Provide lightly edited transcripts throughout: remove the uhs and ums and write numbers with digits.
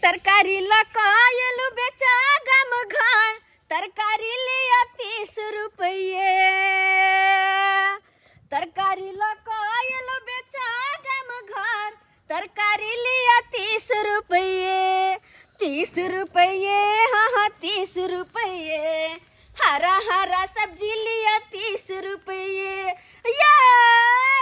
तरकारी लऽ कऽ एलहुँ बेचा गाम घर, तरकारी लिअ 30 रुपैए। तरकारी लऽ कऽ एलहुँ बेचा गाम घर, तरकारी लिअ 30 रुपैए, 30 रुपैए, हाँ हाँ, 30 रुपैए। हरा हरा सब्जी लिअ 30 रुपैए। ये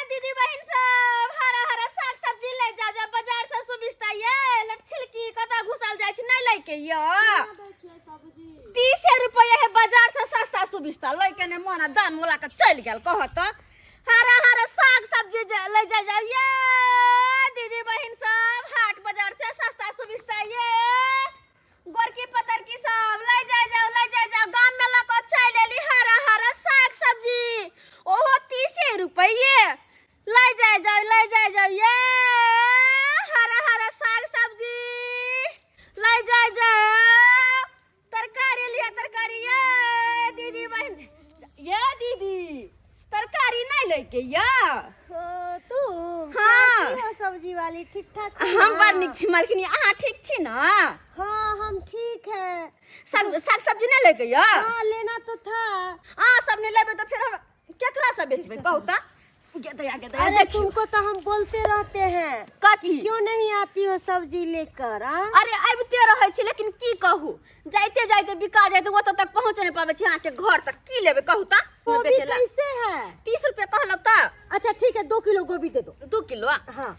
दीदी बहिन सब, हरा हरा साग सब्जी ले जा जा, बाजार से सुविस्ता। ये लटछिलकी कतऽ घुसल जाइ छी? नहि लैके ये? 30 रुपैए है, बाजार से सस्ता सुविस्ता। लैके नहि मोन, दान मोला के चलि गेल। कह तऽ, हरा हरा साग सब्जी ले जा जाओ ये दीदी बहिन सब, हाट बाजार से सस्ता सुविस्ता। ये गोरकी पतरकी सब ले जाय जाओ, ले जाय जाओ। गाम में लऽ कऽ चलि एली हरा हरा साग सब्जी, ओहो 30 रुपैए। ले जाय जाओ, ले जाय जाओ। ये हरा हरा साग सब्जी ले जाय जाओ। तरकारी लिया, तरकारी। ये दीदी बहन, ये दीदी, तरकारी नहीं लेके या? ओ, तुम? हाँ। कैसी हो सब्जी वाली, ठीक ठाक हो हम ना? बड़ नीक छी मालकिनी, अहाँ ठीक छी ना? हाँ, हम ठीक है। साग साग सब्जी नहीं लेके या? हाँ, लेना तो था। अहाँ सब नहीं लेबै तऽ फेर हम केकरा से बेचबै, कहू तऽ? गे दया, गे दया। अरे, देखियौ। तुमको तो हम बोलते रहते हैं। कथी? क्यों नहीं आती हो सब्जी लेकर आ? अरे, आबिते रहै छी, लेकिन की कहू, जाइते जाइते बिका जाइते, ओतऽ तक पहुँच नहि पाबै छी अहाँके घर तक। की लेबै, कहू तऽ? गोभी बेचै ला। कैसे है? 30 रुपए कहलक तऽ। अच्छा, ठीक है, 2 किलो गोभी दे दो। 2 किलो? हाँ।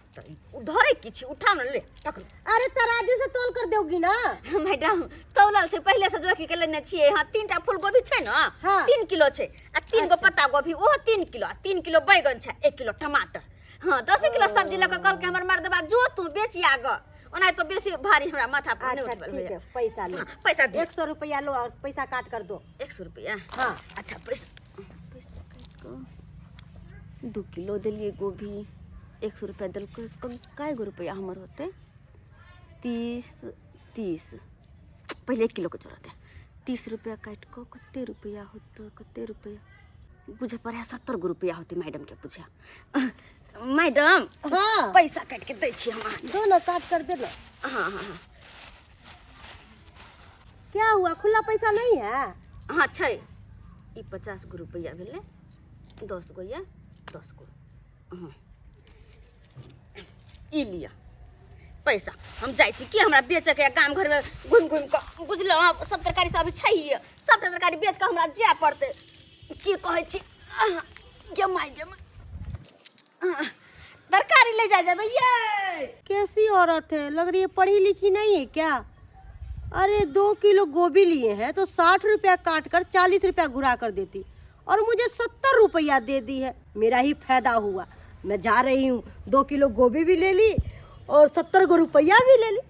धरै की छी? उठाउ ने, ले पकड़ू। अरे, तराजू से तोल कर दोगी ना? मैडम, तौलल छै, पहिले से जोखी के लेने छियै। हाँ, तीन टा फूल गोभी छै ने? हाँ। 3 किलो छै आ तीन गो पत्ता गोभी, ओहो 3 किलो, आ 3 किलो बैगन छै, 1 किलो टमाटर। हाँ, 10 किलो सब्जी लऽ कऽ कहलकै हमर मर्दबा, जो तू बेची आग। ओना तो बेसी भारी हमरा माथा पर नहि अच्छा, उठबल ठीक होइए। है, पैसा लो। हाँ, पैसा दे। 100 रुपया लो और पैसा काट कर दो। 100 रुपया? हाँ। अच्छा, पैसा पैसा काटि कऽ 2 किलो देलियै गोभी, 100 रुपया देलकै। कए गो रुपया हमर होतै? 30, 30। पहिले 1 किलोके जोड़ा दे। 30 रुपया काटि कऽ कते रुपया होतै? कते रुपया बुझे पड़े है? 70 गो रुपया होतै। मैडमके बुझे मैडम। हाँ। पैसा काटि के दै छी हम अहाँके। दो ना, काट कर दे ना। हाँ हाँ हाँ क्या हुआ, खुला पैसा नहीं है? हाँ, छै। ई 50 गो रुपया भेलै, 10 गो या 10 गो। हाँ, ई लिअ पैसा, हम जाइ छी। की हमरा बेचऽके यऽ गाम घरमे घुमि घुमि कऽ, बुझलहुँ? सब तरकारी सब अभी छैहे, सबटा तरकारी बेच कऽ हमरा जाय पड़तै। की कहै छी? आह, गे माय, गे माय। आह, तरकारी ले जा जेबै ये। कैसी औरत है, लग रही है पढ़ी लिखी नहीं है क्या? अरे, 2 किलो गोभी लिए हैं तो 60 रुपया काट कर 40 रुपया घुरा कर देती और मुझे 70 रुपया दे दी है। मेरा ही फायदा हुआ। मैं जा रही हूँ, 2 किलो गोभी भी ले ली और 70 गो रुपया भी ले ली।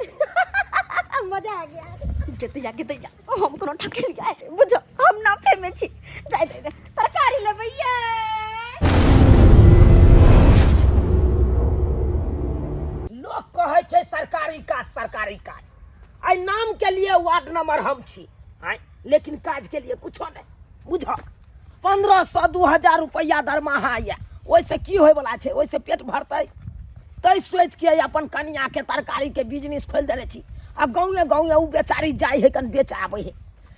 मजा आ गया। गे दैया, गे दैया, हम कोनो ठकेल गए बुझो, हम नफे में छी। जाय दे, तरकारी लेबै ये। लोक कहै छै सरकारी काज, सरकारी काज। आइ नाम के लिए वार्ड नंबर हम छी आइ, लेकिन काज के लिए कुछो नहि। बुझ, 1500 2000 रुपैआ दरमाहा यऽ, ओहिसँ की होइवला छै? ओहिसँ पेट भरतै? तै सोचि के अपन कनियाके तरकारीके बिजनेस खोलि देने छी आ गाँवे गाँवे ओ बेचारी जाइ है कन बेच आबै है।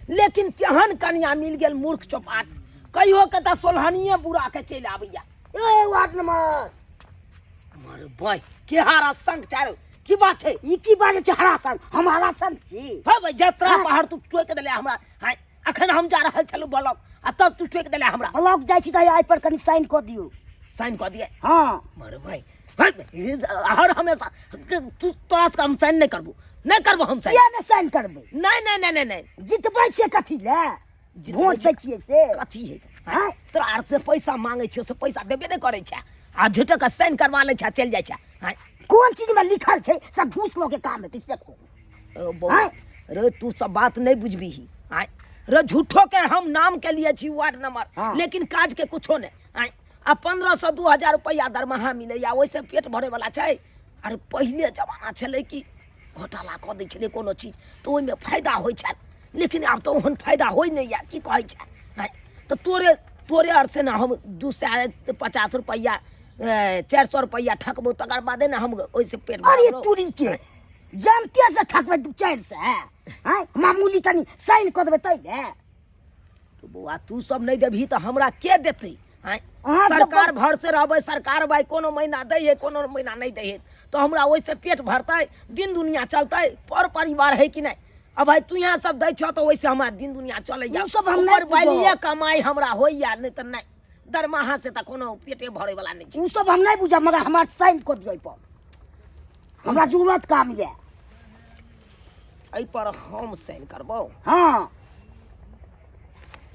लेकिन तेहन कनिया मिल गेल मूर्ख चौपाट, कहियो के तऽ सोलहनिये बुरा के चलि आबैया। ए वार्ड नंबर! मर भाई, के हारा संग चारू की बात छै? ई की बाजै छै हरा संग? हम हरा संग छी? हे भाई, जतरा पहाड़ तू टोकि देले हमरा। हाय, अखन हम जा रहल छलहुँ ब्लॉक आ तब तू टोकि देले हमरा। ब्लॉक जाइ छी तऽ एहि पर कनि साइन कऽ दियौ। साइन कऽ दिए? हँ। मर भाई, हर हमेशा तू, तोरा से हम साइन नहि करबो, नहि करबो हम साइन। किया नहि साइन करबै? नहि नहि नहि नहि नहि। जितबै छियै कथी लए? वोट दै छियै से। कथी है? आँय, तोरा आर से पैसा मांगे छियो से पैसा देबे नहि करै छै आ झूठो के साइन करवा लै छै, चलि जाइ छै। आँय? कोन चीज में लिखल छै? सब घूस लऽ के काम हेतै से देखो। ओ बौआ रे, तू सब बात नहीं बुझबीही। आँय रे, झूठो के हम नाम के लिए छी वार्ड नंबर। लेकिन काज के कुछो नहीं। आँय, आ 1500 2000 रुपया दरमाहा मिलैया, ओहिसँ पेट भरे वाला छै? अरे, पहिले जमाना छलै कि घोटाला कऽ दै छलै कोनो चीज तऽ ओहिमे फायदा होइ छल, लेकिन आब तऽ ओहन फायदा होइ नहि यऽ। की कहै छै? आँय, तऽ तोरे तोरे आर से ने हम 250 रुपैआ, 400 रुपैआ ठकबौ, तकर बादे ने हम ओहिसँ पेट अरे भरबौ। तुरी के। जनते से ठकबै दू चारि सए आँय मामूली कनि साइन कऽ देबै तै ने। तो बौआ तू सब नहीं देबही तऽ हमरा के देतै? आँय अहाँ सब सरकार भरसे रहबै, सरकार भाई कोनो महीना दै है कोनो महीना नहीं दै है, तो हमरा ओहिसे पेट भरतै, दिन दुनिया चलतै, पर परिवार है कि नहीं? अब भाई तू यहाँ सब दै छह तऽ ओहिसे हमरा दिन दुनिया चलैया। उ सब हम नहि ऊपर बालिये बुझब। कमाई हमरा होइया, नहीं तऽ नहीं, दरमाहा से तऽ कोनो पेटे भरे वाला नहीं छै। उ सब हम नहि बुझब, मगर हमरा साइन कऽ दियौ एहिपर, हमरा जरूरत काम यऽ। एहि पर हम साइन करबौ? हाँ।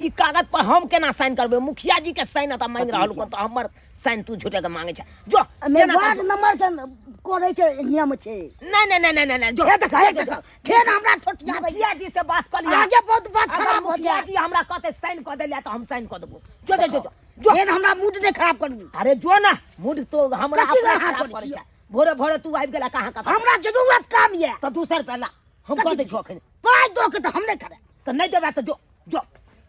ई कागज पर हम केना साइन करबै? मुखिया जी के साइन एतऽ मांगि रहल तऽ हमर साइन तू झूठे के मांगे छै। जो नहि, केना वार्ड करबौ? नंबर के करे के नियम छै। नहीं नहीं नहीं नहीं नहीं, जो हे देखा, हे देखा, फेर हमरा ठोटियाबै। मुखिया जी से बात कर लिया। आगे बहुत बात अगर खराब हो मुखिया जाए। जी हमरा कहते साइन कऽ देले तऽ हम साइन कऽ देबो। जो जो जो जो जो। फेर हमरा मूड नहि खराब करू। अरे जो ना, मूड तो हमरा कथी अपना अहाँ खराब करै करै छियै? छै। भोरे भोरे तू आबि गेला कहाँ कहाँ? हमरा जरूरत काम यऽ। तऽ 200 रुपया ला, हम कऽ कथी? दै छियौ अखन। पाइ दऽ के तऽ हम नहि करब। तऽ नहि देबै तऽ जो जो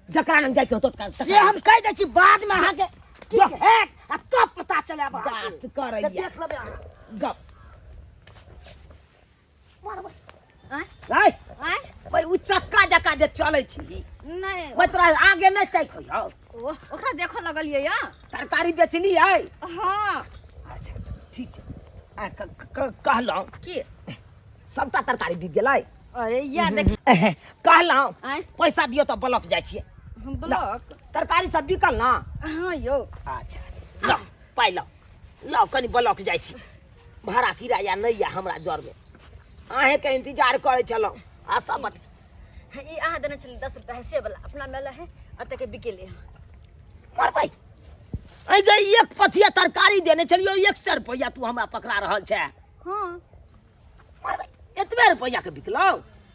जकरा लग जाइके होतौ तकरा। से हम कहि दै छी, बादमे अहाँके किछु जो। हैत आ तब पता चलायब अहाँके। बात करैया। से देख लेबै अहाँ। गप आँय? आय आँय? भाई उ चक्का जका जे चलै छी। नहि। भाई तोरा आगे नहि ताकि होइयौ। ओ, ओकरा देखऽ लगलियै या। तरकारी बेचली आइ? हाँ। अच्छा ठीक छै। आ, कहलहुँ की? सबटा तरकारी बिक गेलै? अरे या देख। कहलहुँ आँय? पैसा दियौ तऽ ब्लॉक जाइ छियै। हम ब्लॉक? तरकारी सब बिकल ना? हाँ यौ। अच्छा अच्छा, लौ पाइ लौ, लौ कनि ब्लॉक जाइ छी, भाड़ा किराया नहि यऽ हमरा जरमे, अहेँके इंतजार करै छलहुँ। आ सब बट ई अहाँ देने छली 10 रुपया से वाला अपना मेला है, एतऽ के बिकेले। मरबै अइ गई, एक पथिया तरकारी देने छलियौ, 100 रुपैआ तू हमरा पकड़ा रहल छै? हाँ। मरबै, एतबे रुपैआ के बिकलौ?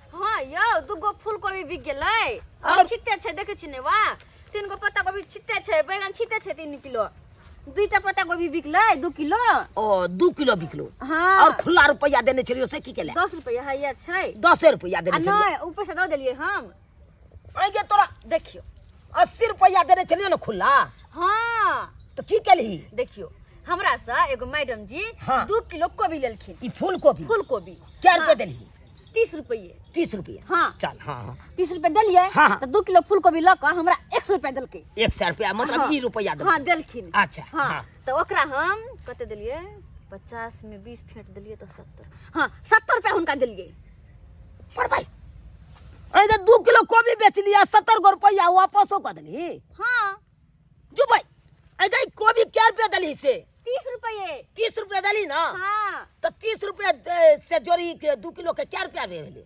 हाँ यौ, 2 गो फूल कोबी बिक गेलै। और? छिते छै, देखै छी ने, वाह, 3 गो पत्ता गोभी छिते छै, बैगन छिते छै 3 किलो, 2टा पत्ता गोभी बिकलै 2 किलो। ओ 2 किलो बिकलो? हाँ। और खुला रुपैआ देने छलियौ से की केले? 10 रुपैआ हैया छै। 10 रुपैआ देने आ छलियौ? नहि, उ पैसा दऽ देलियै हम। अइ गे तोरा देखियौ 80 रुपैआ देने छलियौ ने खुला? हाँ। तऽ की केलही? देखियौ, हमरा से एगो मैडम जी हाँ। 2 किलो कोबी लेलखिन। ई फूल गोभी? फूल गोभी। क्या रुपया हाँ। देलही? 30 रुपये। 30 रुपये? हाँ। चल, हाँ हाँ। 30 रुपये देलियै। हाँ, हाँ। तऽ 2 किलो फूल गोभी लऽ कऽ हमरा 100 रुपया देलकै। 100 रुपया मतलब? हाँ। ई रुपया देलकै? हाँ देलखिन। अच्छा, हाँ। हाँ। तऽ ओकरा हम कते देलियै? 50 में 20 फेंट देलियै तऽ 70, हाँ 70 रुपया हुनका देलियै। पर भाई अइ जे 2 किलो कोबी बेचलियै 70 गो रुपया वापसो कऽ देलही? हाँ। जो भाई, अइ जे कोबी कै रुपया देलही से? 30 रुपये। 30 रुपया देलही ना? हाँ। तऽ 30 रुपया से जोड़ी के 2 किलो के कै रुपया भेलै?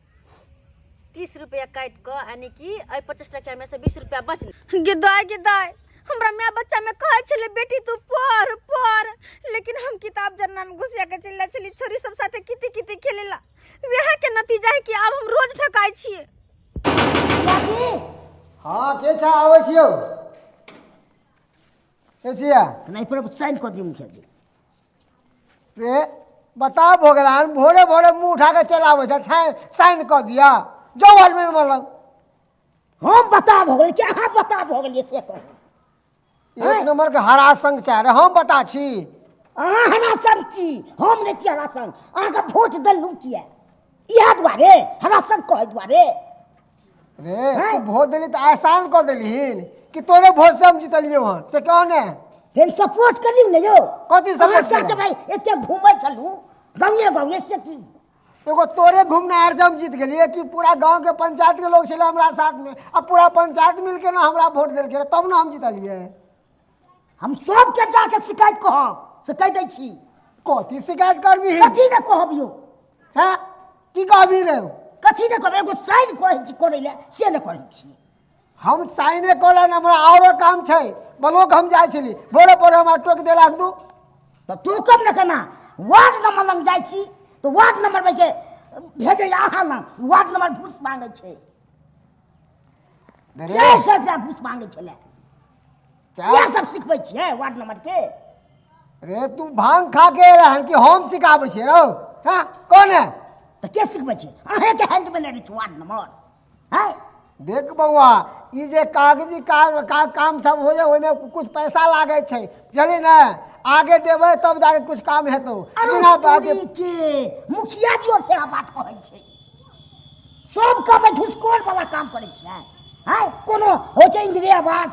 30 रुपया काटि कऽ यानी कि एहि 25 टका में से 20 रुपया बचलै। गिदाय गिदाय, हमरा माय बच्चा में कहै छलै बेटी तू पढ़ पढ़, लेकिन हम किताब जन्ना में घुसिया के चलि जाइ छली छोरी सब साथे किती किती खेलेला, वएह के नतीजा है कि आब हम रोज ठकाइ छियै। हाँ के छा आबै छियौ, के छियै? नहि पर साइन कऽ दियौ मुखिया जी। रे बताब भऽ गेल हन, भोरे भोरे मुँह उठा के चलि आबै छै, साइन कऽ दिअ, जो आदमी मरल। हम बता भऽ गेल कि अहाँ बता भऽ गेलियै से कहू? एक नंबर के हरासंग चाह रहे, हम बता छी। अहाँ हरासंग छी, हम नहि छी हरासंग। अहाँके वोट देलहुँ किया? इएह दुआरे, हरासंग कहै दुआरे। रे तू वोट देली तऽ एहसान कऽ देलहिन कि तोरे वोट से हम जीतलियौ हन, से कहो ने। फेर सपोर्ट करियौ ने यौ। कथी support अहाँ साथ केलहुँ? भाई एते घूमै छलहुँ गाँवे गाँवे, से की? एगो तोरे घुमनाहार से हम जीत गेलियै कि पूरा गाँव के पंचायत के लोग छलै हमरा साथ में, आ पूरा पंचायत मिलके ने हमरा वोट देलकै रहे, तब ने हम जीतलियै। हम सबके जाके शिकायत कहब से कहि दै छी। कथी शिकायत करबही? कथी ने कहब यौ? हैं, की कहबी रे? कथी ने कहब, एगो साइन कहै छी करै लए से ने करै छी। हम साइने कऽ हमरा औरो काम छै, ब्लॉक हम जाइ छली, भोरे भोरे हमरा टोकि देला तू। तऽ टोकब ने केना? वार्ड नंबर लग जाइ छी तऽ वार्ड नंबर में के भेजै अहाँ लग, वार्ड नंबर घूस मांगै छै। रे, 400 रुपया घूस मांगै छलै। चारि इएह सब सिखबै छियै वार्ड नंबर के? रे तू भांग खा के एला हन कि हम सिखाबै छियै रौ? हैं, कौन है? तऽ के सिखबै छै? अहेँके हैंड में लेने छी वार्ड नंबर। हैं, देख बौआ, ई जे कागजी का, काम सब हो जाए, ओहिमे कुछ पैसा लागै छै, बुझलियै ने? आगे देबै तब जाके कुछ काम हेतौ। अरे बिना आगे तोरी के मुखिया जी से बात कहै छै। सब कहबै घुसखोर वाला काम करै छियै। आँय, कोनो होइ छै इंदिरे आवास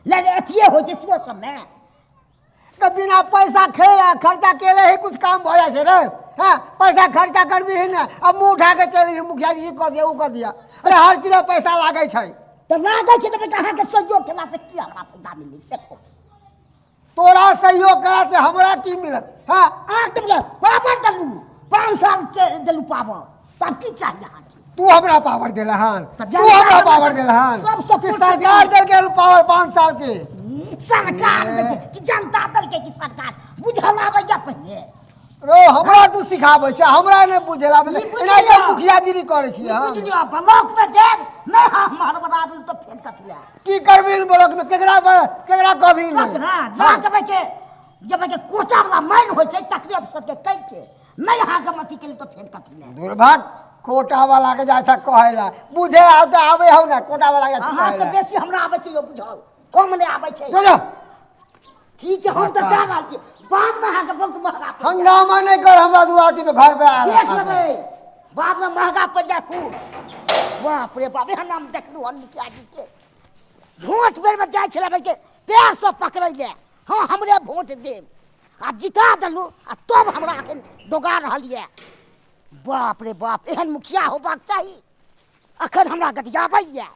ले अथिए होइ छै सेहो सबमे। तऽ बिना पैसा खेला खर्चा केले ही कुछ काम भऽ जाइ छै रे। हाँ, पैसा खर्चा करबी ने, अब मुँह उठा के चलि, मुखिया जी ई कऽ दिया, ओ कऽ दिया। अरे, हर चीजमे पैसा लागै छै। तऽ लागै छै तऽ बेटा, अहाँके सहयोग केलासँ की हमरा फायदा मिलै से कहू। तोरा सहयोग करा से हमरा की मिलत? हाँ? अहाँके तऽ पावर देलू, 5 साल के देलू पावर, तब की चाही अहाँके? तू हमरा पावर देला हन? तऽ तू जनता हमरा देलक। पावर देला हन सब support कि से सरकार देलक। देलकै हन पावर 5 साल के? सरकार दै छै कि जनता देलकै कि सरकार, बुझल आबैया पहिले? रो, हमरा तू सिखाबै छै? हमरा नहि बुझेला। ई बुझि एना लिअ। मुखियागिरी करै छी ई हम। बुझि लियौ, ब्लॉक में जायब नहि, हम हड़बड़ा देलू तऽ फेर कथी लए? की करबी ब्लॉक में? केकरा केकरा कहबी ने? तकरा जा के के जब के कोटा वाला माइन होइ छै तकरे अफसर के कहि के नहि अहाँके अथी केलू तऽ फेर कथी लए? दुर्भाग, कोटा वाला के जाइ छ कहै ला। बुझे आब तऽ आबै हौ ने कोटा वाला के जाइ अहाँ कहै से ला। बेसी हमरा आबै छै यौ बुझल, कम नहि आबै छै। जो जो। ठीक छै, हम तऽ जा रहल छी, बाद मे अहाँके बहुत महगा पड़ि जायत। हंगामा नहि कर हमरा दुआरी पे, घर पे आ। देख लेबै, बाद मे महगा पड़ि जायत खूब। बाप रे बाप, एहन नाम देखलहुँ हन मुखिया जी के? भोट बेर मे जाइ छलै के पैर सब पकड़ै ले, हँ हमरे भोट देब, आ जिता देलहुँ आ तब हमरा अखन दोगा रहल यऽ। बाप रे बाप, एहन मुखिया होबाक चाही? अखन हमरा गटियाबैया,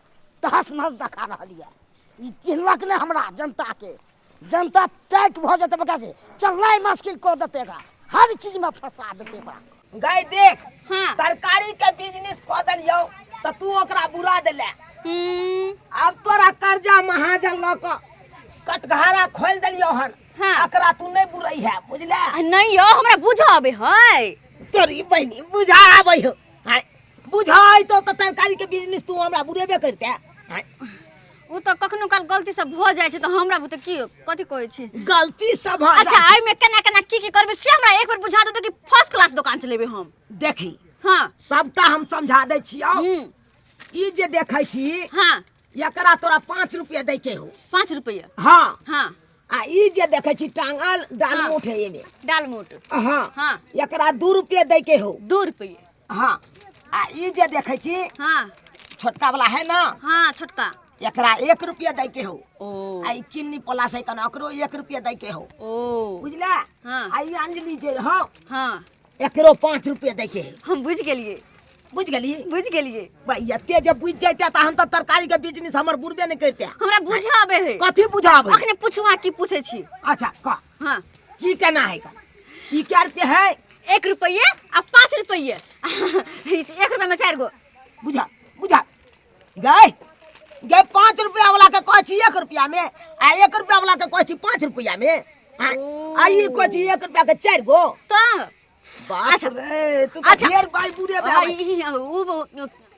तहस नहस देखा रहल यऽ। ई चिन्हलक नहि हमरा जनताके। जनता टाइट भऽ जेतै बका के, चलनाइ मुश्किल कऽ देतै एकरा, हर चीजमे फंसा देतै एकरा। गाय देख। हाँ। तरकारी के बिजनेस कऽ देलियौ तऽ तू ओकरा बुरा देले। आब तोरा कर्जा महाजन लऽ कऽ कटघारा खोलि देलियौ हन। हाँ। एकरा तू नहि बुरै है, बुझले? आ नहीं यौ, हमरा बुझ आबै है। तोरी बहिनी, बुझा आबै हो? आँय, बुझा अयतौ तऽ तरकारी के बिजनेस तू हमरा बुरेबे करते? आँय? ओ तऽ कखनो काल गलती सब भऽ जाइ छै, तऽ हमरा बुते की कथी कहै छी? गलती सब भऽ अच्छा, जाइ। एहिमे केना केना की की करबै से हमरा एक बेर बुझा देतौ कि फर्स्ट क्लास दोकान चलेबै हम। देखी। हाँ। सबटा हम समझा दै छियौ। ई जे देखै छी, एकरा तोरा 5 रुपया दै के हो। 5 रुपया? हाँ। हाँ। आ ई जे देखै छी टांगल, डालमोट है एमे। डालमोट। हाँ। हाँ। एकरा 2 रुपया दै के हो। 2 रुपये। हाँ, आ ई जे देखै छी, हाँ, छोटका वाला है ना? हाँ, छोटका। एकरा 1 रुपया दै के हो। ओ। आ ई किन्नी पोला से कन, एकरो 1 रुपया दै के हो। ओ। बुझले? हाँ। आ ई अंजलि जे हो, हाँ, एकरो 5 रुपया दै के हो। हम बुझ गेलिए। बुझ गेली? बुझ गेलिए। भाई, एते जब बुझ जाइते तऽ हम तऽ तरकारी के बिजनेस हमर बुरबे नहि करते। हमरा बुझ आबै है। कथी बुझाबै? अखने पूछू अहाँ की पूछै छी। अच्छा, कह। हाँ। की केना है? ई कै रुपये है? 1 रुपये आ 5 रुपये। 1 रुपये में चारि गो। बुझा बुझा गए गए, 5 रुपया वाला के कहै छी 1 रुपया में, आ 1 रुपया वाला के कहै छी 5 रुपया में, आ आ ई कहै छी 1 रुपया के चारि गो। तऽ बाप अच्छा। रे, तू तऽ अच्छा। ढेर बाई बुढ़े आ,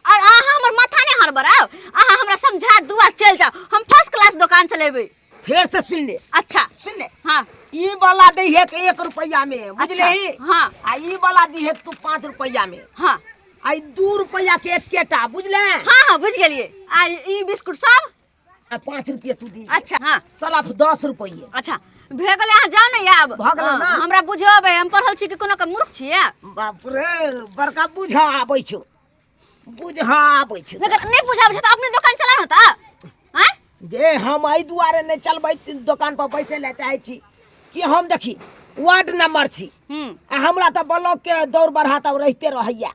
आ अहाँ हमर माथा नहि हड़बड़ाउ। अहाँ हमरा समझा दुआ चलि जाउ, हम फर्स्ट क्लास दोकान चलेबै। फेर से सुन ले। अच्छा। सुन ले। हाँ। ई वाला दै है के 1 रुपया में, बुझले? हाँ। आ ई वाला दी है तू 5 रुपया में। हाँ। आ ई 2 रुपया के एकेटा, बुझले? हाँ हाँ, बुझ गेलिए। आ ई बिस्कुट सब? आ 5 रुपया तू दी। अच्छा, हाँ। सरफ 10 रुपये। अच्छा, भए गेलै, अहाँ जाउ ने आब। भऽ गेलै हाँ, ना? हमरा बुझेबै, हम पढ़ल छी कि कोनो के मूर्ख छियै? बाप रे, बड़का बुझा आबै छौ, बुझा आबै छौ। लेकिन नहि बुझाबै छै तऽ अपने दोकान चला ने तऽ आँय। गे, हम एहि दुआरे नहि चलबै छी, दोकान पर बैसै लए चाहै छी कि हम देखी वार्ड नंबर छी आ हमरा तऽ ब्लॉक के दौड़ बढ़ा तऽ रहिते रहैया,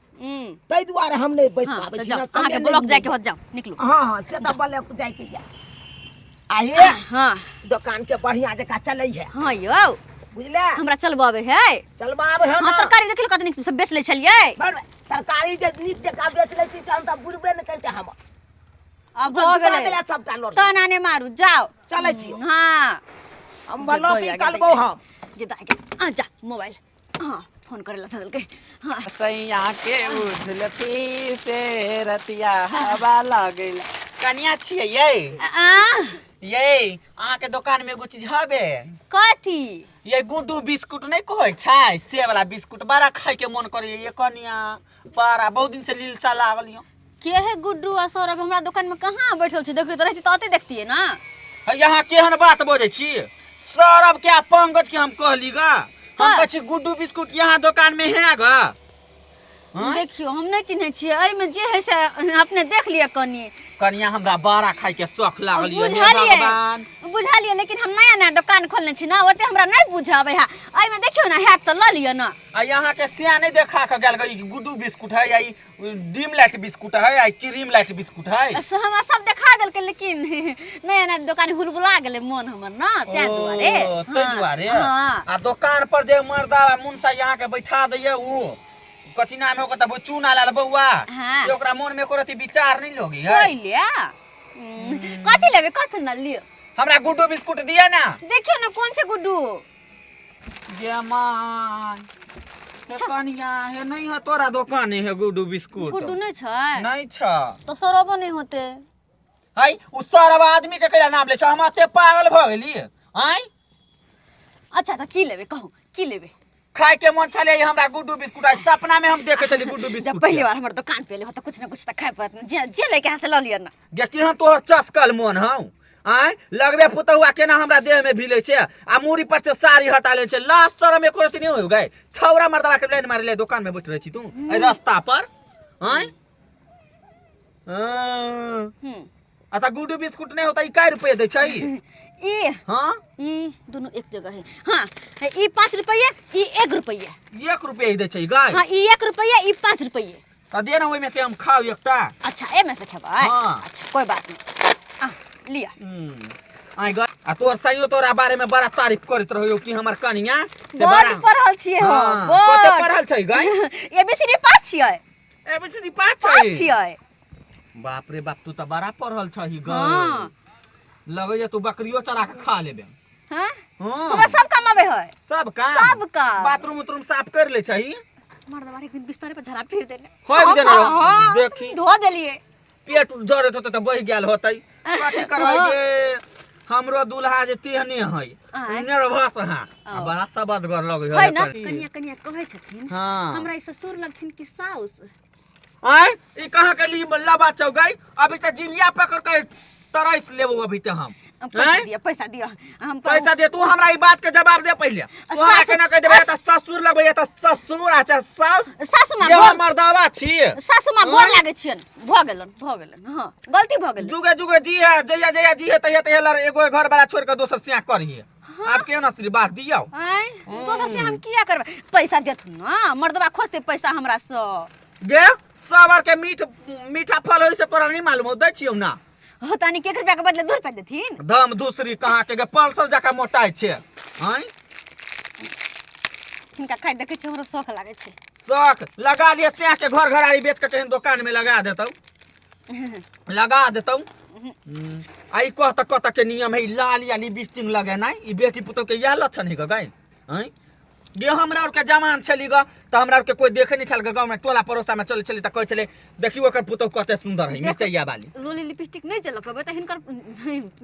ताहि दुआरे हम नहि बैस हाँ, पाबै तऽ छी जाउ ना, समय अहाँके नहि ब्लॉक मिलैए। जाइके होत, जाउ, निकलू। हाँ हाँ, से तऽ ब्लॉक जाइके या। आ हे, हाँ, दोकान के बढ़िया जकाँ चलै है। हाँ यौ। बुझले? हमरा चलबाबै है। चलबाबै है हाँ। ना? तरकारी देखियौ कते नीक सब बेच लै छलियै। बड़ तरकारी जे नीक जकाँ बेच लै छी तहन तऽ बुड़बे नहि करतै हम। अब भऽ गेलै। देला सबटा लोड। तना ने मारू, जाओ। चलै छियौ। हाँ। हम ब्लॉक निकालबौ हम। गे दाइ गे, आ जा मोबाइल, हाँ, फोन करे ला देलकै। हाँ। सैया के उझलती से रतिया हवा लगल। कनिया छियै यै? आ। यै, अहाँके दोकान में एगो चीज हबे? कथी? ये गुड्डू बिस्कुट नहीं कहै छै, से वाला बिस्कुट बड़ा खाय के मन करैए ये कनिया, बड़ा बहुत दिन से लीलसा लागल यो। के है गुड्डू आ सौरभ हमरा दोकान में कहाँ बैठल छै? देखियो तऽ रहती तऽ ओतै देखतियै ना। है यहाँ केहन बात बजै छी? सौरभ के आ पंकज के हम कहली गा, हम तऽ? कहै छी गुड्डू बिस्कुट यहाँ दोकान में है गा। हाँ? देखियो, हम नहि चिन्है छियै, एहिमे जे है से अपने देख लिअ कनि। कनिया, हमरा बड़ा खाय के शौख लागल ये। बुझलियै। भगवान। बुझलियै, लेकिन हम नया नया दोकान खोलने छी ना, ओते हमरा नहि बुझाबै है। एहिमे देखियौ ने, हैत तऽ लऽ लिअ ना। आ यहाँ के सिया नहीं देखा के गेल गा, ई गुड्डू बिस्कुट है या ई डिम लाइट बिस्कुट है या ई क्रीम लाइट बिस्कुट है। से हमरा सब देखा देलकै, लेकिन नया नया दोकान हुलबुला गेलै मन हमर ना, तें दुआरे। ओ, ताहि दुआरे। हाँ। आ दोकान पर जे मर्दा आ मुनसा यहाँ के बैठा दैये, उ कथी नाम है ओकर, तब चूना लाल बौआ। हाँ। से ओकरा मन में एको रति विचार नहीं लोगी है। पहिले कथी लेबै, कथी न लिअ? हमरा गुड्डू बिस्कुट दिया ना। देखियौ ने, कोन छै गुड्डू? गे my, हे कनिया, हे नहीं है तोरा दोकान है गुड्डू बिस्कुट? गुड्डू नहि छै। नहीं छ। तऽ सौरभो नहि होते। है उ सरब आदमी के कैला नाम ले छ? हम एते पागल भ गेली आय? अच्छा, तऽ की लेबै कहू, की लेबै? खाय के मन छले हमरा गुड्डू बिस्कुट। आइ सपना में हम देखे छली गुड्डू जब बिस्कुट। पहली बार हमर दुकान पे एलै हो तऽ कुछ ने कुछ तऽ खाय पड़त ने। जे जे लैके है से लऽ लिअ ने। गे, केहन तोहर चसकल मन हौ आय? लगबे पुतहुआ केना हमरा देह में भिलै छै आ मूड़ी पर से साड़ी हटा ले छै। लाज शरम एको रत्ती नहीं हो गए? छौरा मर्दवा के लाइन मारे ले दुकान में बैठ रहे छी तू एहि रास्ता पर आय? हाँ। आ तऽ गुड्डू बिस्कुट नहीं होता, ई कै रुपये दै छै? ई? हाँ। ई दोनों एक जगह है। हाँ, ई 5 रुपये, ई 1 रुपये। 1 रुपये ही दै छै गाय? हाँ, ई 1 रुपये, ई 5 रुपये। तऽ दे ने, ओहिमे से हम खाउ एकटा। अच्छा, एमे से खेबै? हाँ। अच्छा, कोई बात नहीं, आ लिअ। आइ ग, आ तोर सैयो तोरा बारे में बड़ा तारीफ करैत रहियो कि हमर कनिया से बड़ बड़ा पढ़ल छियै हम। हाँ, कते बड़ पढ़ल छै गाय? एबीसीडी पास छियै। एबीसीडी पास पास छै? छियै। बाप रे बाप, तू तऽ बड़ा पढ़ल छही गय। हाँ। लगैया तू बकरियो चरा के खा लेबे। हाँ। हाँ। हमरा सब काम आबै है। सब काम? सब काम। बाथरूम उथरूम साफ कर ले छही? मर्दवा एक दिन बिस्तर पर झड़ा फिर देने। होय देने रहो। हाँ, देखी। धो देलिए। पेट जरैत होतै तऽ बहि गेल होतै। कथी करबै गे, हमरो दूल्हा जे तेहने है। आँय। नर्वस। हाँ, आ ओ। बड़ा सबदगर लगै है ना? है। कनिया कनिया कहै छथिन। हाँ। हमरा ई ससुर लगथिन कि साउस? आय, ई कहाँ के ली लबा चौगई? अभी तऽ जिभिया पकड़ के तरस लेबो अभी तऽ हम। पैसा आँय? दिअ, पैसा दिअ हम। पैसा दे। तू हमरा ई बात के जवाब दे पहिले। तू हमरा सासु- केना कहि देबै तऽ ससुर लगबैया तऽ ससुर आ चाहे साउस। सासु माँ जे गोर हम मर्दावा छी। सासु माँ, गोर लागै छियनि। भऽ गेलन, भऽ गेलन। हाँ, गलती भऽ गेल। जुगे जुगे जी है, जहिया जहिया जी है तहिया तहिया लड़ एगो घर वाला छोड़ के दोसर सिया करिहे। आब केहन आशीर्वाद दियौ? आँय, दोसर से हम किया करबै? पैसा देथुन ना, मर्दबा खोजतै पैसा हमरा से। गे, सबर के मीठ मीठा फल होय से तोरा नहीं मालूम हो? दै छियौ ना। हो तानी के 1 रुपया के बदले 2 रुपया देथिन। दम दूसरी कहाँ के गे, पल्सर जकाँ मोटाइ छै आँय? हिनका खाइ देखै छियै, हमरो शौख लागै छै। शौख लगा लिए सिया के घर घरारी बेच के केहन दोकान में लगा देतौ, लगा देतौ। आ ई कह तऽ कत के नियम है ई लाल या लिपस्टिक लगेनाइ? ई बेटी पुतोह के इएह लक्षण है गै आँय? गे, हमरा आरके जवान छली ग तऽ हमरा आरके कोइ देखे नहीं छल गाँव में। टोला पड़ोसा में चलै छली तऽ कहै छलै, देखियौ ओकर पुतोह कते सुंदर है, मिरचैया वाली। लोली लिपस्टिक नहि जलक पेबै तऽ हिनकर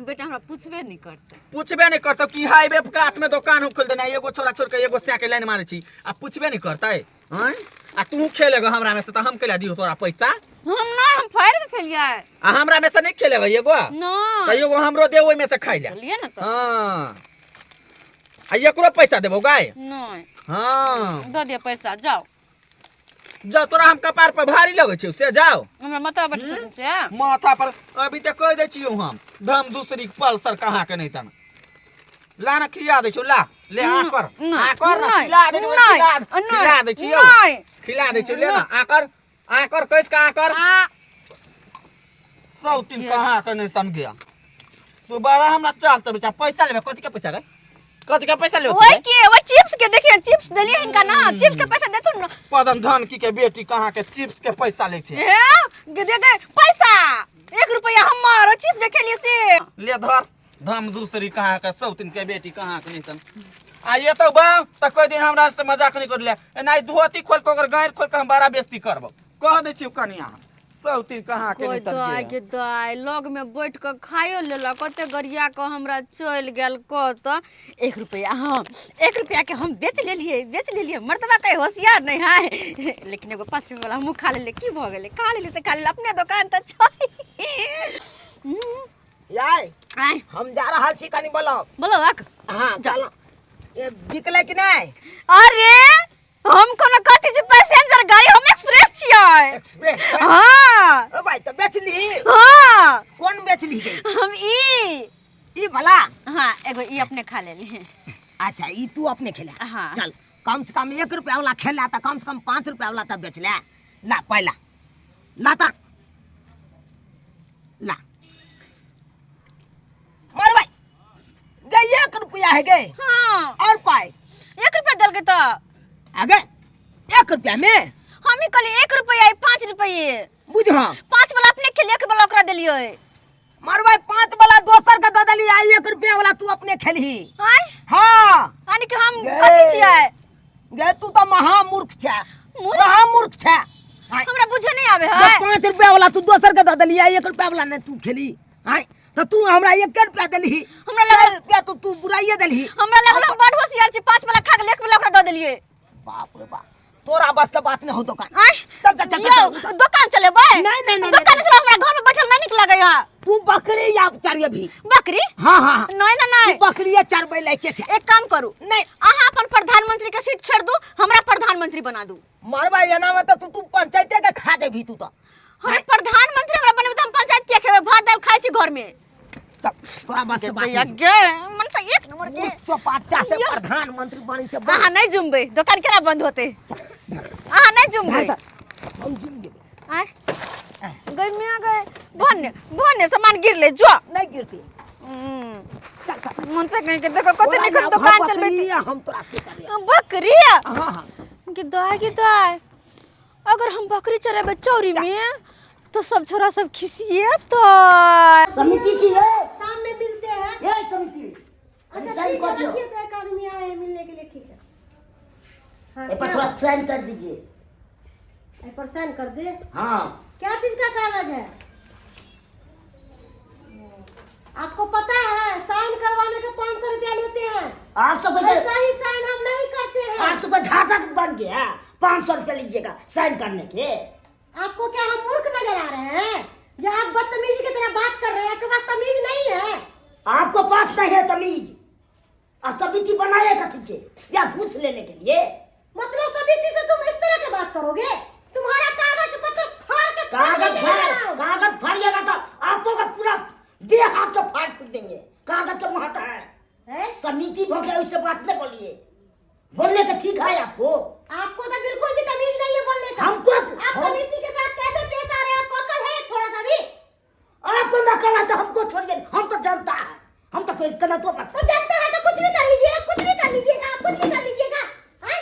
बेटा हमरा पुछबे नहि करतै। पूछबे नहीं करतौ कि हाईवे कात में दोकान हम खोल देना, एगो छोरा छोड़ के एगो सिया के लाइन मारै छी आ पूछबे नहीं करतै आँय? आ तू खेलेगा हमरा में से तऽ हम कैला दियौ तोरा पैसा? हम नहि, हम फाड़ि के खेलियै। आ हमरा में से नहीं खेलेगा एगो? नहि। तऽ एगो हमरो दे, ओहिमे से खाइ ले। लिए ने तऽ। हाँ, आ एकरो पैसा देबौ गाय? नहि। हाँ। दऽ दिअ पैसा, जाउ। जाओ, तोरा हम कपार पर भारी लगै छियौ से? जाओ। हमरा माथा बैठ छथिन से। माथा पर अभी तऽ कहि दै छियौ हम, धम दूसरी पल्सर कहाँ के नहीं तन। ला ना, खिया दै छियौ, ला ले। आ कर। नहि, आ कर ना। नहि, खिला दै छियौ। नहि, खिला नहि, खिला दै छियौ। नहि। खिला दै छियौ, ले ना। आ कर, आ कर, कैस के आ कर। आ सौ तीन कहाँ के नहीं तन गया। तू बड़ा हमरा चाल चल बेचा। पैसा लेबे? कथी के पैसा रे? कथी के पैसा लेबे? ओहि के, ओहि चिप्स के। देखिए, चिप्स देलियै हिनका ना, चिप्स के पैसा देथुन ना। पदन धन की के बेटी कहाँ के, चिप्स के पैसा ले छै। ए गे, दे गे पैसा, 1 रुपया हमर, ओ चिप्स जे खेलियै से। ले धर। धम दूसरी कहाँ के, सौतिन के बेटी कहाँ के। नहीं तन आ ये तो बा त कोई दिन हमरा से मजाक नहीं कर ले। एना धोती खोल के ओकर गायर खोल के हम बड़ा बेइज्जती करबो, कह दै छियौ कनिया। सौतीन कहाँ के कोई नहीं दाय तब के दाय लग में बैठ के खाइयो लेलक, कते गरिया के हमरा चलि गेल। कत एक रुपया, हाँ एक रुपया के हम बेच लेलियै, बेच लेलियै। मर्दबा कहीं होशियार नहीं है, लेकिन एगो 5 रुपया वाला हमहूँ खा लेलियै। की भऽ गेलै, खा लेलियै तऽ खा लेलियै, अपने दोकान तऽ छै। याय आँय। हम जा रहल छी कनी ब्लॉक। ब्लॉक? हाँ चल। ए बिकलै कि नहि? अरे हम कोनो कथी छी पैसेंजर गाड़ी, हम एक्सप्रेस छियै। एक्सप्रेस? हाँ। ओ भाई तऽ बेचली? हाँ। कोन बेचली गे? हम ई ई वाला? हाँ एगो ई अपने खा लेली। अच्छा ई तू अपने खेला? हाँ। चल कम से कम 1 रुपया वाला खेला तऽ कम से कम 5 रुपया वाला तऽ बेच ले। ला पहला ला ता ला मार भाई गे 1 रुपया है गे। हाँ। और पाई? 1 रुपया देलकै तऽ। आगे 1 रुपया में? हम ही कहलियै 1 रुपया 5 रुपये। बुझ। 5 वाला अपने खेलियै, 1 वाला ओकरा देलियै। मार भाई 5 वाला दोसर के दऽ देली आ 1 रुपया वाला तू अपने खेलही। आँय? हाँ। यानी कि हम गे। कथी छियै? गे तू तऽ महामूर्ख छै। मूर्ख? महामूर्ख छै। आँय। हमरा बुझे नहीं आवे जे है। 5 रुपया वाला तू दोसर के दऽ देली आ 1 रुपया वाला नहीं तू खेली। आँय तऽ तू हमरा 1 रुपया देलही। हमरा लगल 4 रुपया तो तू बुराइये देलही। हमरा लगल हम बड़ होशियार छी, 5 वाला खा के 1 वाला ओकरा दऽ देलियै। बाप रे बाप, तोरा बस के बात नहीं हो दुकान। आँय? चल, चल, चल, यौ, चल, चल। दुकान चलेबै? नहीं, नहीं, नहीं, दुकान नहीं। चला, हमरा घर में बैठल नहीं नीक लगै है। तू बकरी या चरिए भी। बकरी? हाँ, हाँ, हाँ। नहीं ना, नहीं। तू बकरी चरबै लायक छै। एक काम करू। नहीं। अहाँ अपन प्रधानमंत्री के सीट छोड़ दू, हमरा प्रधानमंत्री बना दू। मरबा एना में तो तू पंचायते के खा जेबही तू तो। अरे प्रधानमंत्री हमरा बनेबै तऽ हम पंचायत किया खेबै, भात दाल खाइ छी घर में। चल तोरा बस के बात दैया नहीं। गे, मन से एक नंबर के। मूर्ख चौपाट चाहते यौ। प्रधानमंत्री बनी से बन। अहाँ नहीं जुमबै, दुकान केना बंद होते? अहाँ नहीं जुमबै। हम जुम जेबै। आँय? गई मियाँ गए, भन्ने भन्ने सामान गिरले जो। नहीं गिरती। चल, चल। मन से कहीं के देखो कते निक हम तोरा दुकान बकरी चलबै। आ हम तोरा से करिया। बकरी? हाँ, हाँ। गिदाय गिदाय, अगर हम बकरी चरेबै चौरी में तो सब छोरा सब खिसिए तो। समिति छी ये। शाम में मिलते हैं। ये समिति। अच्छा साइन ठीक है, कर दियो। रखिए तो एक आदमी आए हैं मिलने के लिए। ठीक है। हाँ, ए पर क्या? थोड़ा साइन कर दीजिए। ए पर साइन कर दे? हाँ। क्या चीज का कागज है आपको पता है? साइन करवाने के 500 रुपया लेते हैं। आप सब ऐसा ही साइन हम नहीं करते हैं। आप सबका ढांचा बन गया, 500 रुपया लीजिएगा साइन करने के। आपको क्या हम मूर्ख नजर आ रहे हैं जो आप बदतमीजी की तरह बात कर रहे हैं? आपके पास तमीज नहीं है। आपको पास नहीं है तमीज। आप समिति बनाए कथी के या घूस लेने के लिए? मतलब समिति से तुम इस तरह के बात करोगे? तुम्हारा कागज पत्र फाड़ के फेंक कागज देंगे फाड़ इधर आओ। कागज फाड़िएगा तो आपको का पूरा देह हाथ के फाड़ फूट देंगे। कागज का महत्व है। हैं? समिति हो गया उससे बात नहीं बोलिए। बोलने का ठीक है आपको। आपको तो बिल्कुल भी तमीज नहीं है बोलने का। हमको आप समिति के साथ कैसे पेश आ रहे हैं? आपको अकल है थोड़ा सा भी? आपको नकल है तो हमको छोड़िए, हम तो जनता है, हम तो कोई गलत हो मत। तो जनता है तो कुछ भी कर लीजिएगा, कुछ भी कर लीजिएगा, आप कुछ भी कर लीजिएगा। हाँ?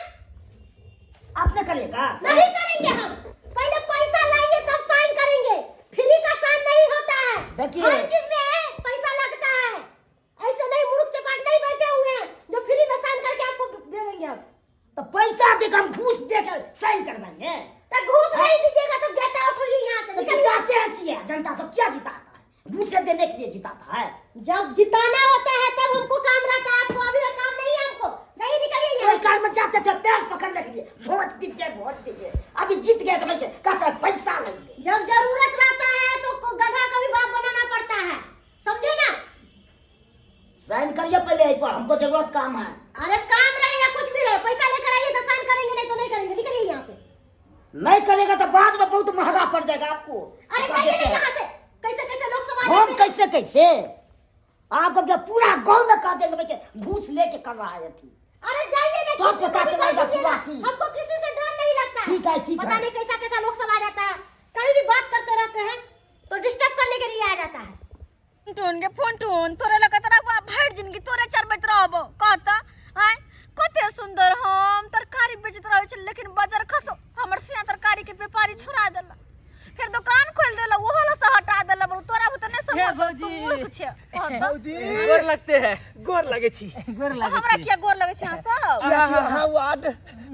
आपने करिएगा? नहीं करेंगे हम। पहले पैसा लाइए तब साइन करेंगे। फ्री का साइन नहीं होता है। देखिए। हर चीज में पैसा लगता है। ऐसे नहीं मूर्ख चपाट नहीं बैठे हुए हैं जो फ्री में साइन करके आपको दे देंगे हम। तो पैसा देकर हम घूस देकर साइन करवाएंगे। तो घूस नहीं दीजिएगा तो गेट आउट होइए यहाँ से। तो निकलिए। जिताते हैं किया जनता सब क्या जिताता है? घूस देने के लिए जिताता है। जब जिताना होता है तब हमको काम रहता है, आपको अभी काम नहीं है हमको। जाइए निकलिए यहाँ कोई काम में जाते थे पैर पकड़ने के लिए, वोट दीजिए वोट दीजिए। अभी जीत गए तो भाई कहता है पैसा नहीं। जब जरूरत रहता है तो गधा का भी बाप बनाना पड़ता है, समझे ना? साइन करिए पहले एक बार, हमको जरूरत काम है। अरे काम रहे या कुछ भी रहे, पैसा लेकर आइए तो साइन करेंगे, नहीं तो नहीं करेंगे। निकलिए यहाँ से। नहीं करेगा तो बाद में बहुत महंगा पड़ जाएगा आपको। अरे जाइए ना यहाँ से। कैसे कैसे लोग सब आ हम जाते हैं। कैसे कैसे आपको जब पूरा गांव में कह देंगे भाई घूस लेके कर रहा है थी। अरे जाइए ना, तो किसी पता को भी चलेगा कह दीजिएगा। कि बाकी। हमको किसी से डर नहीं लगता। ठीक है, ठीक पता है। नहीं कैसा कैसा लोग सब आ जाता है, कहीं भी बात करते रहते हैं तो डिस्टर्ब करने के लिए आ जाता है। टून के फोन टून तोरे लगा तोरा भर जिंदगी तोरे चरबैत रहबो कहता। आय कते सुंदर हम तरकारी बेचैत रहै छी, लेकिन बाजार खसो हमर सिया तरकारी के व्यापारी छोड़ा देला, फिर दुकान खोल देला, ओहो ल से हटा देला। बोल तोरा बुते नहीं हे सब भौजी। तू मूर्ख छै कह तऽ। भौजी गोर लगते है गोर लगे छी गोर लगे हमरा छी किया गोर लगै छै अहाँ सब कियाकि अहाँ वार्ड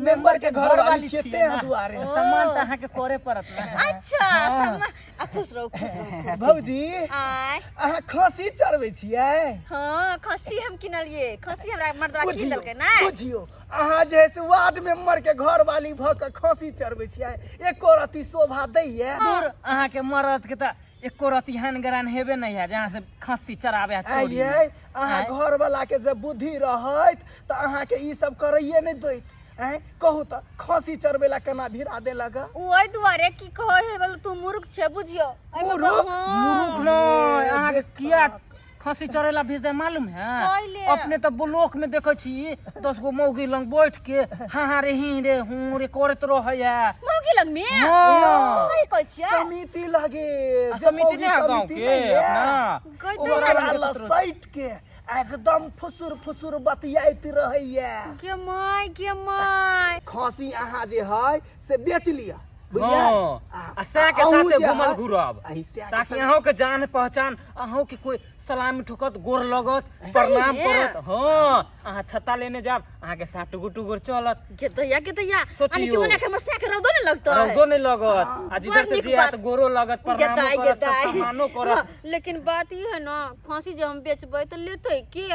मेंबर के घर वाली छियै छियै तें ना। दुआरे सम्मान तऽ अहाँके करे पड़त ना अच्छा सम्मा आ खुश रहू खुश रहू भौजी आय अहाँ खसी चरबै छियै हाँ खस्सी हम किनलिए खस्सी हमरा मर्दवा किन बुझियौ देलकै ना बुझियौ अहाँ जे है से वार्ड मेंबर के घर वाली भऽ कऽ खसी चरबै छियै एको रति शोभा दैये दूर अहाँके मरद के तऽ एको रति हन गरान हेबे नहीं है जहाँ से खस्सी चराबे है चोरी में। आइये अहाँ आँय। घर वाला के जब बुद्धि रहैत तऽ अहाँके ई सब करैये नहि दैत आँय कहू तऽ खसी चरबै ला केना भिड़ा देलक ओहि दुआरे की कहै है बोल तू मूर्ख छै बुझियो एहिमे मूर्ख? हाँ। मूर्ख नहीं अहाँके किया खस्सी चरेला भेज दे मालूम है पहिले। अपने तो ब्लॉक में देखै छी 10 गो मौगी लंग बैठ के हाँ हाँ रे ही रे हूँ रे करैत रहै है मौगी लग में हाँ। सही कहै छियै समिति लगे आ जे समिति मौगी नहि है गाँव समिति के नहीं है अपना गई ओकरा लसैट के एकदम फुसुर फुसुर बतियाइत रहैया के my के my खसी अहाँ जे है से बेच लिअ बुझलियै हाँ, आ सैह के अहूँ साथे जे घुमल है- घुरब आ ई सैह के ताकि संगे- अहूँ के जान पहचान अहूँ के कोई सलामी ठोकत गोर लगत प्रणाम में? करत हाँ अहाँ छत्ता लेने जाब अहाँ के साथ टुगुर टुगुर चलत के दैया के दैया सोचियो। यानी कि ओना के हमर सैह के रौदो ने लगतै रौदो नहीं लगत आ जिधर बड़ से नीक जे बात। आयत गोरो लगत प्रणामो गेताइ करत सब गेताइ सामानो करत हाँ, लेकिन बात ई है ना खांसी जे हम बेचबै तऽ लेतै के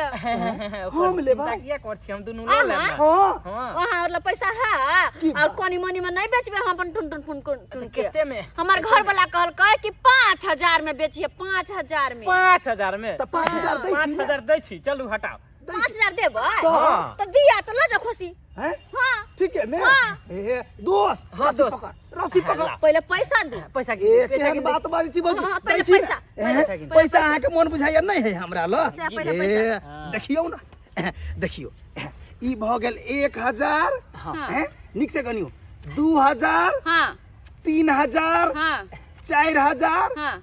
हम लेबै। चिंता किया कर छी हम दुनू लऽ लेब ना। हाँ हाँ वहाँ वाला पैसा है की और कोनी मनी में नहीं बेचबे हम अपन टुन टुन फुन टुन टुन के केते में हमर घर वाला कहलकै कि 5,000 में बेचिए 5,000 में 5,000 में तऽ 5,000 दै पाँच छी ने हजार दै छी चलू हटाओ दै पाँच छी हजार देबै तऽ- तऽ दिया तऽ लऽ जाओ खुशी हैं हाँ ठीक है मैं हाँ। ए दोस्त हाँ, रस्सी दोस्त। पकड़ रस्सी पकड़ पहिले पैसा दू पैसा ए पैसा केहन बात बाजै छी बजू हाँ, दै पहिले छी ने? पैसा, ए, पहिले पैसा अहाँके मोन बुझाइया नहि है हमरा ल पैसा, पहिले ए देखियौ ने देखियौ ई भऽ गेल 1,000 हैं नीक से गनियौ 2,000 हाँ 3,000 हाँ 4,000 हाँ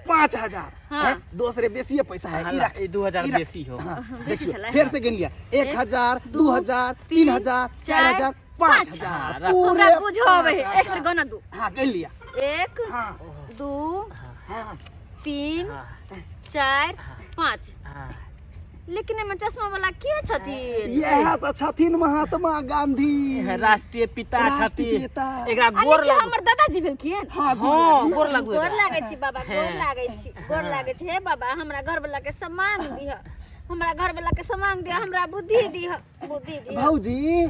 5,000 हाँ। हैं? दोसरे बेसिए पैसा है ई हाँ, रख ई 2,000 ई रख। बेसी हो। हाँ, बेसी देखियौ छलै। फेर से गिन लिया 1,000 2,000 3,000 4,000 5,000 रख। पूरे हमरा बुझाबै है एक मिनट गना दू हाँ गिन लिया 1 2 3 4 5 लेकिन एहिमे चश्मा वाला के छथिन इएह तऽ छथिन महात्मा गांधी राष्ट्रीय पिता राष्ट्रीय छथिन पिता। एकरा आ गोर लेकिन लागू हमर दादाजी भेलखिन हाँ गोर हाँ लागू। गोर लागू गोर एकरा। लागै छी बाबा गोर लागै छी गोर लागै छी हे बाबा हमरा घर वाला के समांग दिह हमरा घर वाला के समांग दिह हमरा बुद्धि दिह बुद्धि दिह भौजी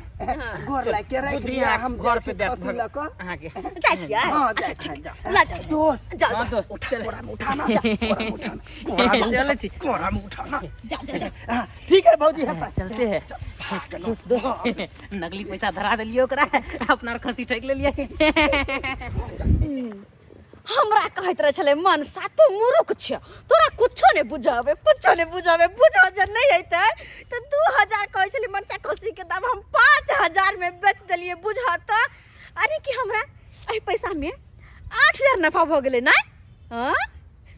गोर लाग के राखि बुद्धि लिअ अहाँ हम घर जाइ पे छी देत खसी लऽ कऽ अहाँके जाइ छियै हाँ जाइ छी ला जाओ दोस्त जाओ हाँ दोस्त उठा चल कोरा में उठाना जा कोरा में उठाना कोरा में चलै छी। कोरा में उठाना जा जा जा हाँ, ठीक है भौजी है चलते हैं भाग लो, भाग। नकली पैसा धरा देलियै ओकरा अपना आर खसी ठकि लेलियै हमरा कहैत रहै छलै मनसा तू मूर्ख छ तोरा कुछो नहि बुझाबे कुछो नहि बुझाबे बुझो जे नहि हेतै तऽ 2,000 कहै छलै मनसा खस्सीके दाम हम 5,000 मे बेच देलियै बुझ तऽ अरे कि हमरा एहि पैसामे 8,000 नफा भऽ गेलै नहि हँ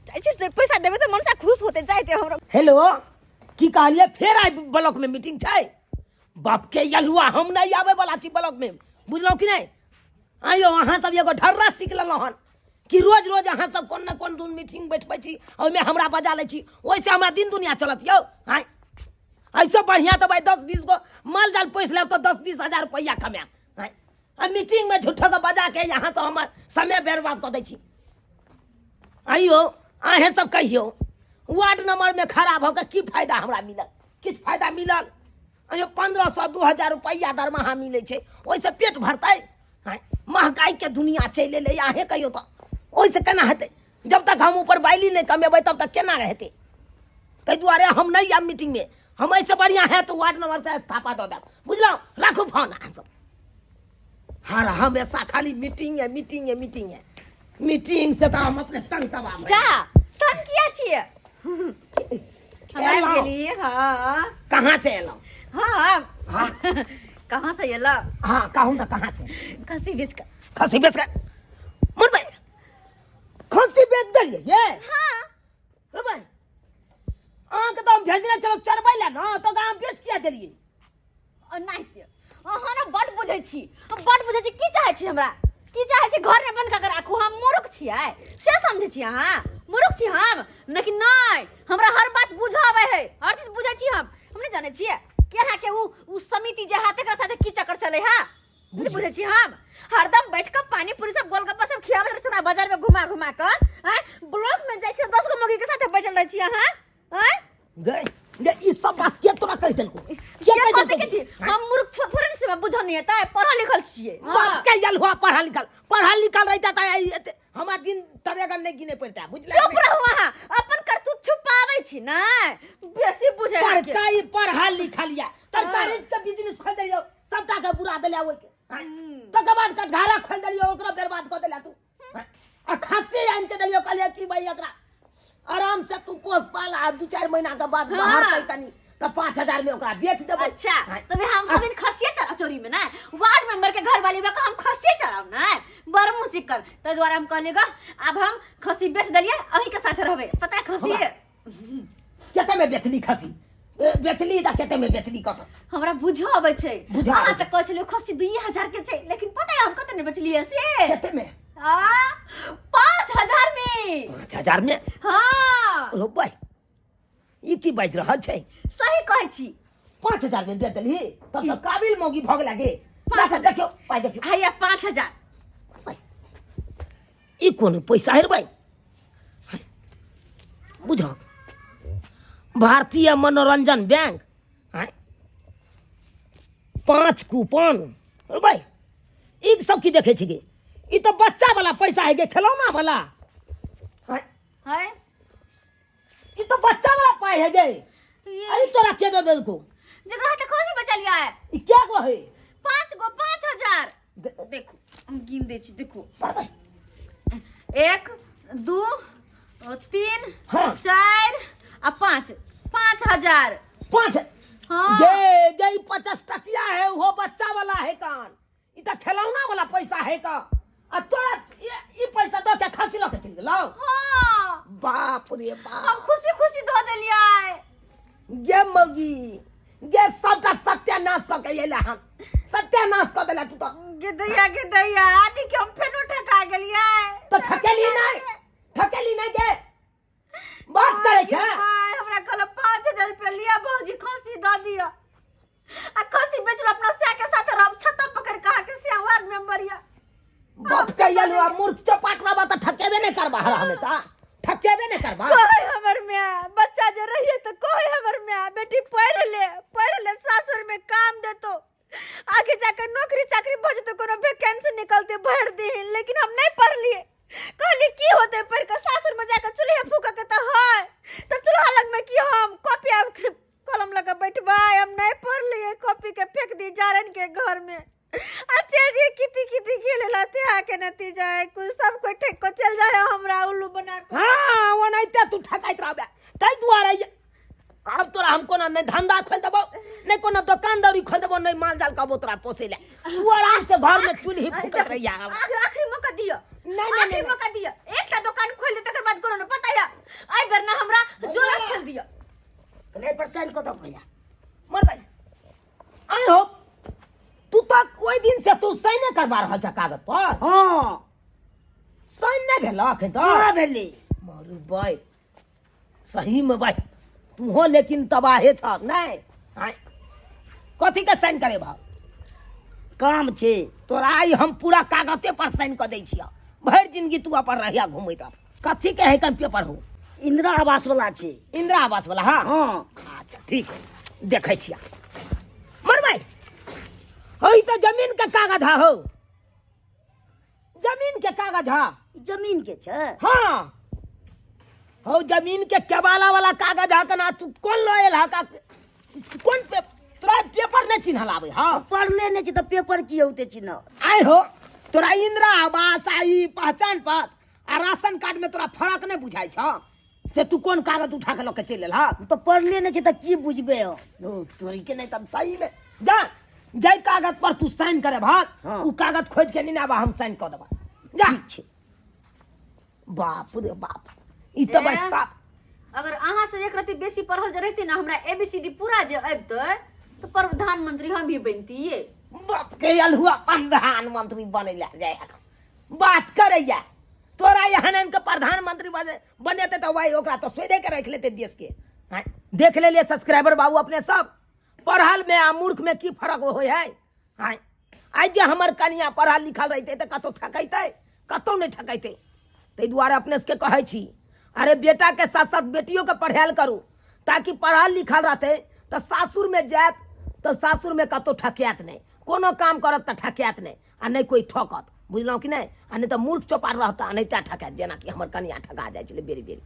जाइ छी से पैसा देबै तऽ मनसा खुश होतै जाइते हमरा हेलो की कहलियै फेर आइ ब्लॉक में मीटिंग छै बाप के यलुआ हम नहीं आबै वाला छी ब्लॉक में बुझलहुँ कि नहीं आइयो अहाँ सब एगो ढर्रा सीख लेलहुँ हन कि रोज रोज अहाँ सब कोन ने कोन दिन मीटिंग बैठबै छी ओहिमे हमरा बजा लै छी ओहिसँ हमरा दिन दुनिया चलत यौ आँय एहिसँ बढ़िआँ तऽ भाइ 10-20 गो माल जाल पोसि लेब तऽ 10-20 हजार रुपैआ कमायब आँय आ मीटिंगमे झूठोके बजा के अहाँ सब हमर समय बर्बाद कऽ दै छी आइयो अहेँ सब कहियौ वार्ड नंबरमे खड़ा भऽ कऽ की फायदा हमरा मिलल किछु फायदा मिलल अयो 1,500 2,000 रुपैआ दरमाहा मिलै छै ओहिसँ पेट भरतै आँय महगाइके दुनिआ चलि एलै अहेँ कहियौ तऽ ओहिसँ केना हेतै जब तक हम ऊपर बाइली नहि कमेबै तब तक केना हेतै ताहि दुआरे हम नहि आयब मीटिंगमे हम एहिसँ बढ़िआँ हैत वार्ड नंबरसँ इस्तीफा दऽ देब बुझलहुँ राखू फोन अहाँ सब हर हमेशा खाली मीटिंग है मीटिंग है मीटिंग है मीटिंग से तऽ हम अपने तंग तबाह भऽ जा तंग किया छियै हम आबि एलहुँ। गेली हाँ कहाँ से एलहुँ हाँ कहाँ से एलहुँ हाँ कहू ना कहाँ से खस्सी बेच कऽ खस्सी बेच कऽ मुरबै खस्सी बेच देलियै ये हाँ मुरबै अहाँके तऽ हम भेजने छलहुँ चरबै लए ने तऽ अहाँ बेच किया देलियै ओनाहिते अहाँ ने बड बुझै छी हम बड बुझै छी की चाहै छी हमरा की चाहै छी घरमे बंद कऽ के राखू हम मूर्ख छियै से समझै छी अहाँ मूर्ख छी हम? लेकिन नहि, हमरा हर बात बुझऽ आबै है, हर चीज बुझै छी हम। हम नहि जानै छियै कि अहाँके उ उ समिति जे है तेकरा साथे की चक्कर चलै है। नहि बुझै छी हम। हरदम बैठ कऽ पानी पूरी सब गोलगप्पा सब खियाबैत रहै छी हमरा बाजार में घुमा घुमा कऽ। आँय, ब्लॉक में जाइ छी 10 गो मौगी के साथे बैठल रहै छी अहाँ। आँय, गए गए, ई सब बात के तोरा कहि देलको? के के कहि कथी देलको? के छी हम? मूर्ख थोड़े ने छी, बुझल नहि हेतै, पढ़ल लिखल छियै। बाप के यलहुआ, पढ़ल लिखल, पढ़ल लिखल रहिता त एते हमरा दिन तरेगन नहि गिने पड़ता, बुझले? चुप रहू, अहाँ अपन करतूत छुपाबै छी ने, बेसी बुझै है के। पढ़काई पढ़ल लिखल या तरकारी के बिजनेस खोल देलियो, सबटा के बुरा देलिया ओइ के। आँय? तकर बाद कटघारा खोल देलियो, ओकरो बर्बाद कऽ देला तू। आँय? आ खस्सी आनि के देलियो, कहलियो कि भाई एकरा आराम से तू पोस पाल आ 2-4 महीना के बाद बाहर कनी तऽ 5000 में ओकरा बेच देबै। अच्छा। आँय? तो हम सब दिन खसिया चला चोरी में ना, वार्ड मेंबर के घर वाली बा हम खसिया चलाओ ना, बड़ मुँह चिक्कन। ताहि दुआरे हम कहलियै गा आब हम खसी बेच देलियै, अहीं के साथे रहबै। पता है खसी कते में बेचली खसी? बेचली तऽ कते में बेचली कत? हमरा बुझो अबै छै। बुझऽ आबै अहाँ छै। तऽ कहै छलियै खसी 2000 के छै, लेकिन पता है हम कते ने बेचलियै से? कते में? आ 5000 में। 5000 में? हाँ। ओ भाई, ई की बाजि रहल छै? सही कहै छी। 5000 में बेच देलही तब तऽ काबिल मौगी भऽ गेला गे। 5000। देखियौ पाइ, देखियौ। हैया 5000। ई कोन पैसा है रे भाई? बुझक भारतीय मनोरंजन बैंक आँय, 5 कूपन। अरे भाई, ई सब की देखै छी गे? ई तऽ बच्चा वाला पैसा है गे, खेलौना वाला। आँय, है ई तऽ बच्चा वाला पाइ है गे। अरे तोरा के दऽ देलको? जकरा हाथे खसी बचलियै। ई क्या गो है? 5 गो 5000। देखो हम गिन दै छी, देखो। बरबै। 1 2 3 4 आ 5, 5000। 5? हाँ। गे गे, ई 50 टकिया है, वो बच्चा वाला है कान। ई तऽ खेलौना वाला पैसा है का, आ तोरा ई पैसा दऽ के खसी लऽ के चलि गेलौ? हाँ। बाप रे बाप। हम खुशी खुशी दऽ देलियै। गे मौगी गे, सबटा सत्यानाश कऽ के अयला हन, सत्यानाश कऽ देला तू तऽ। गे दैया, गे दैया, आनी के हम फेनो ठका गेलियै। तऽ ठकेली नहि, ठकेली नहि गे, बात करै छै। भाय, हमरा कहलो 5000 रुपया लिया भौजी, खसी दऽ दिअ। आ खसी बेचलो, अपना स्या के साथ रहब, छत्ता पकड़ कहा के स्या वार्ड मेंबर या। बाप के यलुआ, मूर्ख चपाट रहबा तऽ ठकेबे नहि करबा, हर हमेशा ठकेबे नहि करबा। कहे हमर माय, बच्चा जे रहिए तो कहे हमर माय, बेटी पढ़ ले, पढ़ ले, सासुर में काम देतो, आगे जाकर नौकरी चाकरी भऽ जेतो, कोनो वैकेंसी निकलते भर दीहिन। लेकिन हम नहीं पढ़लिए, कहलिए की होते पढ़ के, सासुर में जाकर चूल्हे फूके के तो है, तो चूल्हा लग में की हम कॉपी आ कलम लगा बैठबै? हम नहीं पढ़लिए, कॉपी के फेंक दी जारन के घर में आ चल जी किती किती खेले लाते आके नतीजा है कुछ सब कोई ठेक को चल जाए हमरा उल्लू बना के। हाँ, ओनाहिते तू ठकाइत रहबे, ताहि दुआरे आब तोरा हम कोनो नहि धंधा खोलि देबौ, नहि कोनो दोकान दौरी खोलि देबौ, नहि माल जाल कहबौ तोरा पोसै लए। तू आराम से घर में चूल्ही फूकैत रहिया आब। आखिरी मौका दियो। नहीं, नहीं, आखिरी नहीं। मौका दियो, एकटा दुकान खोल दे, तकर बाद कोनो न पता या आई बेर ना हमरा जोरा से खोल दियो। नहीं पर साइन कऽ दो भैया। मर भाई, I hope तू तक ओहि दिन से तू साइने करबा रहल छ कागज पर? हाँ। साइन नहि भेल अखन तक? कहाँ भेलै। मारू भाई, सही में भाई तूहो लेकिन तबाहे छ। नहीं आय, कथी के साइन करे भाव? काम छै। तोरा आइ हम पूरा कागते पर साइन कऽ दै छियह, भरि जिंदगी तू अपन रहिया घुमैत। आब कथी के है कन पेपर हो? इंदिरा आवास वाला छै। इंदिरा आवास वाला? हाँ। हाँ। अच्छा ठीक है, देखै छियै। मर भाई, हो ई तऽ जमीन के कागज है, हो जमीन के कागज है। ई जमीन के छै? हाँ, हो जमीन के केबाला वाला कागज है। कना तू कोन लऽ एल है का? कोन पे तोरा पेपर नहीं चिन्हल आबै? हाँ। पढ़ले नहि छै तऽ पेपर की औते चिन्ह? आइ हो तोरा इंदिरा आवास आ ई पहचान पत्र आ राशन कार्ड में तोरा फर्क नहीं बुझाइ छ से तू कोन कागज उठा के लऽ के चलि एल? हाँ। तऽ पढ़ले नहि छै तऽ की बुझबै हम? ओ, तोरी के नहीं तब सही में जा, जाहि कागज पर तू साइन करे भाग, हाँ। उ कागज खोज के नहीं आबा, हम साइन कऽ देबा, जा। ठीक छै। बाप रे बाप, ई तऽ बस साफ। अगर अहाँ से एक रत्ती बेसी पढ़ल जे रहती ना, हमरा एबीसीडी पूरा जे अबितै तऽ प्रधानमंत्री हम ही बनतियै। बाप के अलहुआ प्रधानमंत्री बनै लए जाय, बात करैया। तोरा एहन एहन के प्रधानमंत्री बनेतै तऽ भाइ ओकरा तऽ सोधे के राखि लेतै देश के। आँय, देख लेलियै सब्सक्राइबर बाबू अपने सब, पढ़ल में आ मूर्ख में की फर्क होइ है। आँय, आइ जे हमर कनिया पढ़ल लिखल रहितै तऽ कतहु ठकैतै? कतहु नहि ठकैतै। ताहि दुआरे अपने सबके कहै छी, अरे बेटाके साथ साथ बेटियोके पढ़ायल करू, ताकि पढ़ल लिखल रहतै तऽ सासुरमे जायत तऽ सासुरमे कतहु ठकायत नहि, कोनो काम करत तऽ ठकायत नहि, आ नहि कोइ ठकत, बुझलहुँ कि नहि? आ नहि तऽ मूर्ख चौपार रहत आ नहि तैँ ठकायत, जेनाकि हमर कनिया ठका जाइ छलै बेरी बेरी।